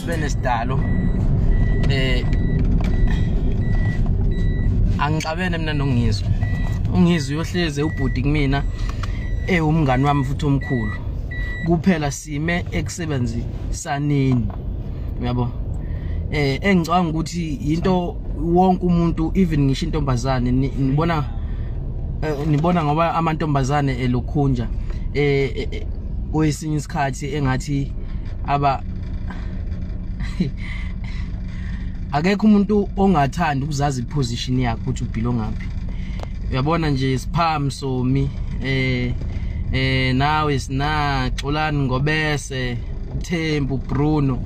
Benesidalo angixabene mina noNgizwe. UNgizwe uyohleze ubhuti kumina, ewumngani wami futhi omkhulu. Kuphela sime ekusebenzisaneni, uyabo. Engicabanga ukuthi into wonke umuntu, even ngisho intombazane, nibona nibona ngoba amantombazane elokhunja kwesinye isikhathi engathi aba akekho umuntu ongathanda ukuzazi iposition yakhe ukuthi ubelongaphi. Uyabona nje Sipham Somi, nawe sina Xolani Ngobese, Thembu Bruno.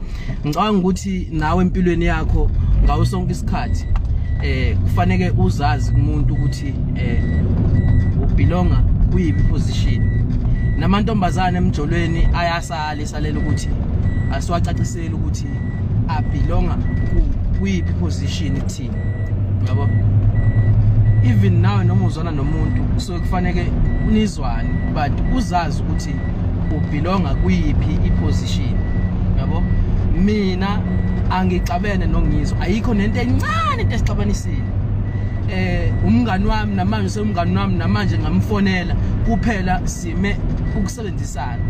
Ngicabanga ukuthi nawe empilweni yakho ngawo sonke isikhathi kufanele uzazi kumuntu ukuthi ubelonga kuyiphi position. Namantombazane emjolweni ayasala isalela ukuthi asiwacacisele ukuthi abelonga kuyiphi position kuthini, uyabo. Even nawe noma uzwana nomuntu kusuke kufanele unizwane, but uzazi ukuthi ubelonga kuyiphi iposition, uyabo. Mina angixabene noNgizwe, ayikho nento encane into esixabanisile. Umngani wami namanje usengumngani wami, namanje ngamfonela. Kuphela sime ukusebenzisana.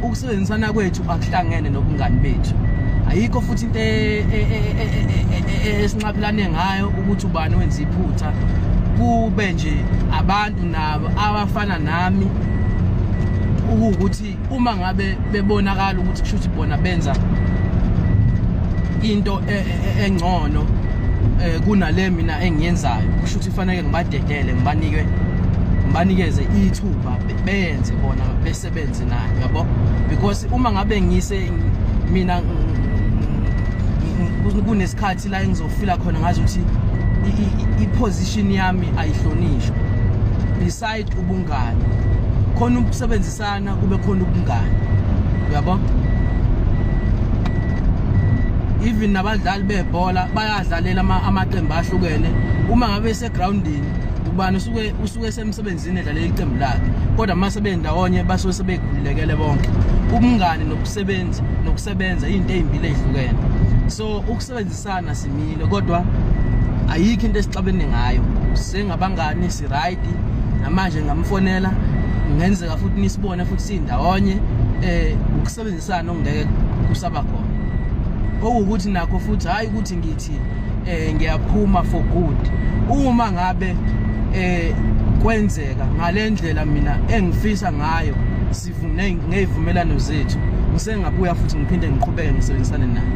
Ukusebenzisana kwethu akuhlangene nobungani bethu. Ayikho futhi into esinqabelane ngayo ukuthi ubani wenza iphutha. Kube nje abantu nabo abafana nami ukuthi uma ngabe bebonakala ukuthi kusho ukuthi bona benza into engcono kunale mina engiyenzayo, kusho ukuthi kufanele ngibadedele, ngibanike ngibanikeze ithuba beyenze bona, besebenze nayo, yabo. Because uma ngabe ngise mina kunesikhathi la engizofila khona ngazi ukuthi i-position yami ayihlonishwa. Beside ubungani khona ukusebenzisana, kube khona ubungani, uyabo. Even nabadlali bebhola bayadlalela amaqembu ahlukene. Uma ngabe segroundini ubani usuke semsebenzini edlalela iqembu lakhe, kodwa mase bendawonye basuke sebekhululekele bonke. Ubungani nokusebenza nokusebenza izinto ezimbili ezihlukene. So ukusebenzisana simile, kodwa ayikho into esixabene ngayo. Sengabangani, si right. Namanje ngamfonela, kungenzeka futhi nisibone futhi sindawonye. Ukusebenzisana okungeke kusaba khona. Okuwukuthi nakho futhi hayi ukuthi ngithi ngiyaphuma for good. Uma ngabe kwenzeka ngalendlela mina engifisa ngayo, sivume ngezivumelano zethu, ngisengabuya futhi ngiphinde ngiqhubeke ngisebenzisane naye.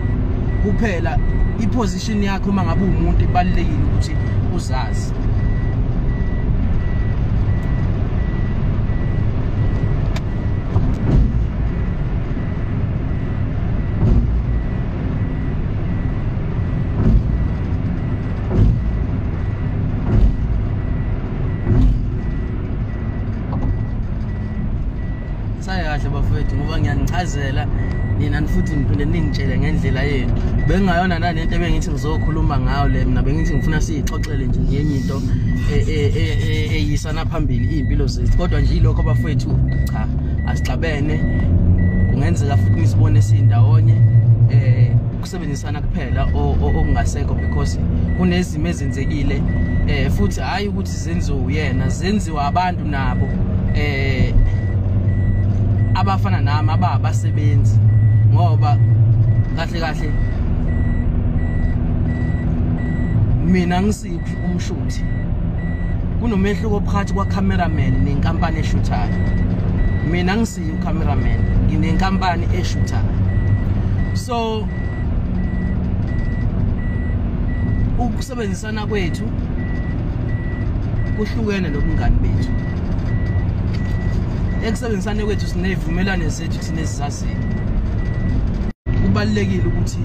Kuphela iposition yakho uma ngabe uwumuntu ibalulekile ukuthi uzazi. Kahle bafowethu, ngoba ngiyanichazela nina futhi niphinde ningitshele ngendlela yenu. Bengingayona nalento ebengithi ngizokhuluma ngayo le, mina bengithi ngifuna siyixoxele nje ngenye into eyisana phambili iy'mpilo zethu, kodwa nje yilokho bafowethu, cha asixabene. Kungenzeka futhi nisibone sindawonye. Ukusebenzisana kuphela okungasekho, because kunezimo ezenzekile futhi hayi ukuthi zenziwe uyena, zenziwa abantu nabo abafana nami abasebenzi. Ngoba kahle kahle mina ngisiphi umshuthi, kunomehluko phakathi kwa cameraman nenkampani eshuthayo. Mina ngisiyi ucameraman, nginenkampani eshuthayo. So ukusebenzisana kwethu kuhlukene nobungani bethu. Ekusebenzisane kwethu sinezivumelwano zethu thina esizaziyo. Kubalulekile ukuthi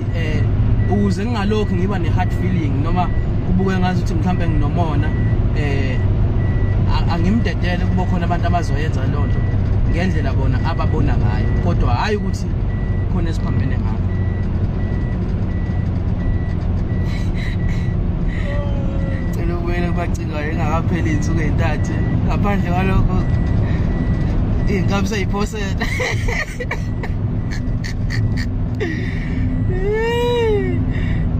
ukuze ngingalokhu ngiba ne-hard feeling noma kubuke ngazi ukuthi mhlawumbe nginomona, angimdedele kube khona abantu abazoyenza leyo nto ngendlela bona ababona ngayo, kodwa hhayi ukuthi khona esiphambene ngakho. Cela ubuyele kubacingwane engakapheli iy'nsuku ey'ntathu, ngaphandle kwalokho Iy'nkabi seyiphosela.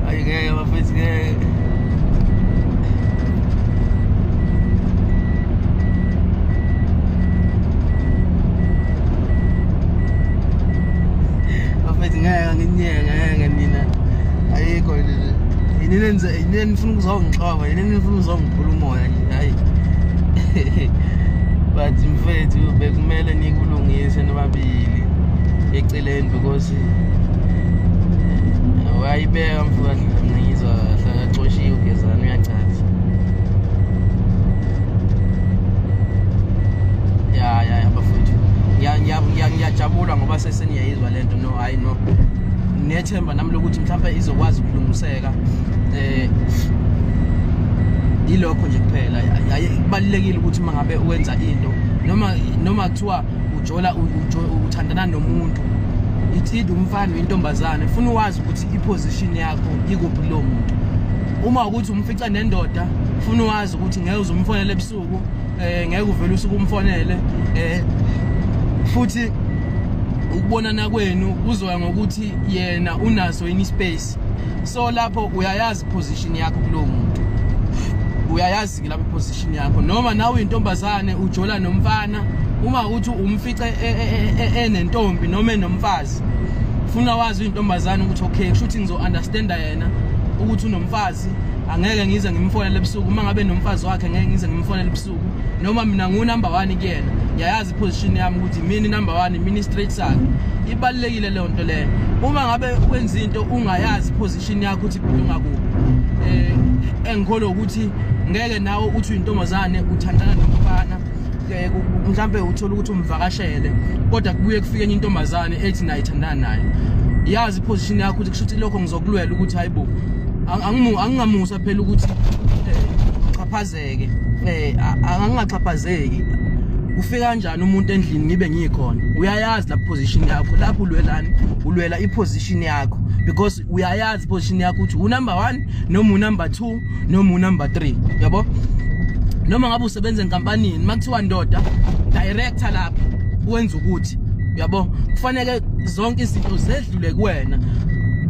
Hayi ngeke bafethu, ngeke. Bafethu ngeke nginyeke, ngeke nina. Ayikho nje. Yini nenze, yini nifuna ukuzongixova, yini nifuna ukuzongiphula umoya nje, hayi. But mfethu bekumele nikulungise nobabili eceleni because wayibeka mfowethu, mina ngizwa kahle, akaxoshiwe uGezani, uyachaza. Ya ya bafethu, ngiyajabula ngoba seseniyayizwa lento. No hayi no, nginethemba nami lokuthi mhlawumbe izokwazi ukulungiseka. Yilokho nje kuphela. Kubalulekile ukuthi uma ngabe uwenza into noma kuthiwa ujola uthandana nomuntu, ithidi umfana intombazane, ufuna uwazi ukuthi iposition yakho ikuphi kulowo muntu. Uma ukuthi umfica nendoda, ufuna uwazi ukuthi ngeke uzumfonele ebusuku, ngeke uvele usuku umfonele, futhi ukubonana kwenu kuzoya ngokuthi yena unaso yini space. So lapho uyayazi position yakho kulowo muntu, uyayazi ke lapho position yakho. Noma nawe intombazane ujola nomfana, uma ukuthi umfice enentombi noma enomfazi, ufuna wazi intombazane ukuthi okay, kusho ukuthi ngizo understanda yena ukuthi unomfazi, angeke ngize ngimfonele ebusuku. Uma ngabe nomfazi wakhe ngeke ngize ngimfonele ebusuku, noma mina ngu number 1 kuyena, ngiyayazi position yami ukuthi mina number 1, mina straight sakhe. Ibalulekile leyo nto leyo. Uma ngabe wenza into ungayazi position yakho ukuthi ibhunga kuphi, engikholwa ukuthi ngeke nawe uthi uyintombazane uthandana nomfana, mhlambe uthola ukuthi umvakashele, kodwa kubuye kufike enye intombazane ethi nayo ithandana naye. Yazi position yakho ukuthi kusho ukuthi lokho ngizokulwela ukuthi hayibo, angingamusa phela ukuthi chaphazeke, angingachaphazeki. Ufika kanjani umuntu endlini ngibe ngikhona? Uyayazi la position yakho, lapho ulwelani, ulwela iposition yakho because uyayazi position yakho ukuthi u number 1 noma u number 2 noma u number 3, yabo. Noma ngabe usebenza enkampanini, makuthiwa ndoda director lapha wenza ukuthi, yabo, kufanele zonke izinto zedlule kuwena,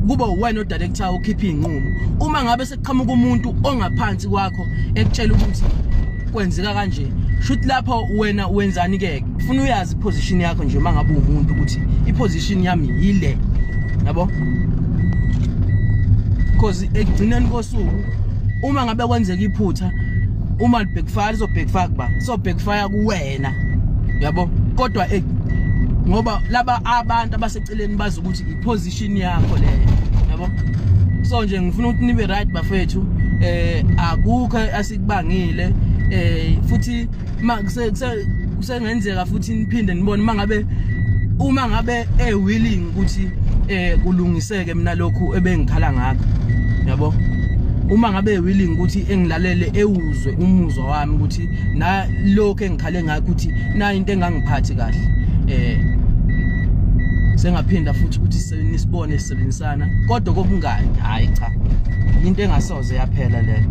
kuba uwena odirector okhipha inqumo. Uma ngabe sekuqhamuka umuntu ongaphansi kwakho ekutshela ukuthi kwenzeka kanje, shoot lapho wena wenzani ke? Ufuna uyazi position yakho nje uma ngabe umuntu ukuthi iposition yami yile, yabo. Because ekugcineni kosuku uma ngabe kwenzeka iphutha, uma backfire izo backfire kuba, so backfire kuwena, yabo. Kodwa ngoba laba abantu abaseceleni bazi ukuthi iposition yakho leyo, yabo. So nje ngifuna ukuthi nibe right bafethu, akukho asikubangile, futhi kusengenzeka futhi niphinde nibone mangabe uma ngabe willing ukuthi kulungiseke mina lokhu ebengikhala ngakho, yabo. Uma ngabe willing ukuthi engilalele ewuzwe umuzwa wami ukuthi na lokho engikhale ngakho ukuthi na into engangiphathi kahle, sengaphinda futhi ukuthi nisibone sisebenzisana, kodwa kokungani, hayi cha, into engasoze yaphela leyo,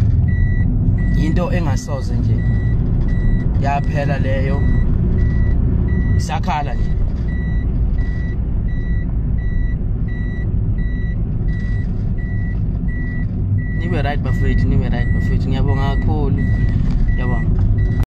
into engasoze nje yaphela leyo, isakhala nje. Nibe right bafethu, nibe right bafethu, ngiyabonga kakhulu, ngiyabonga.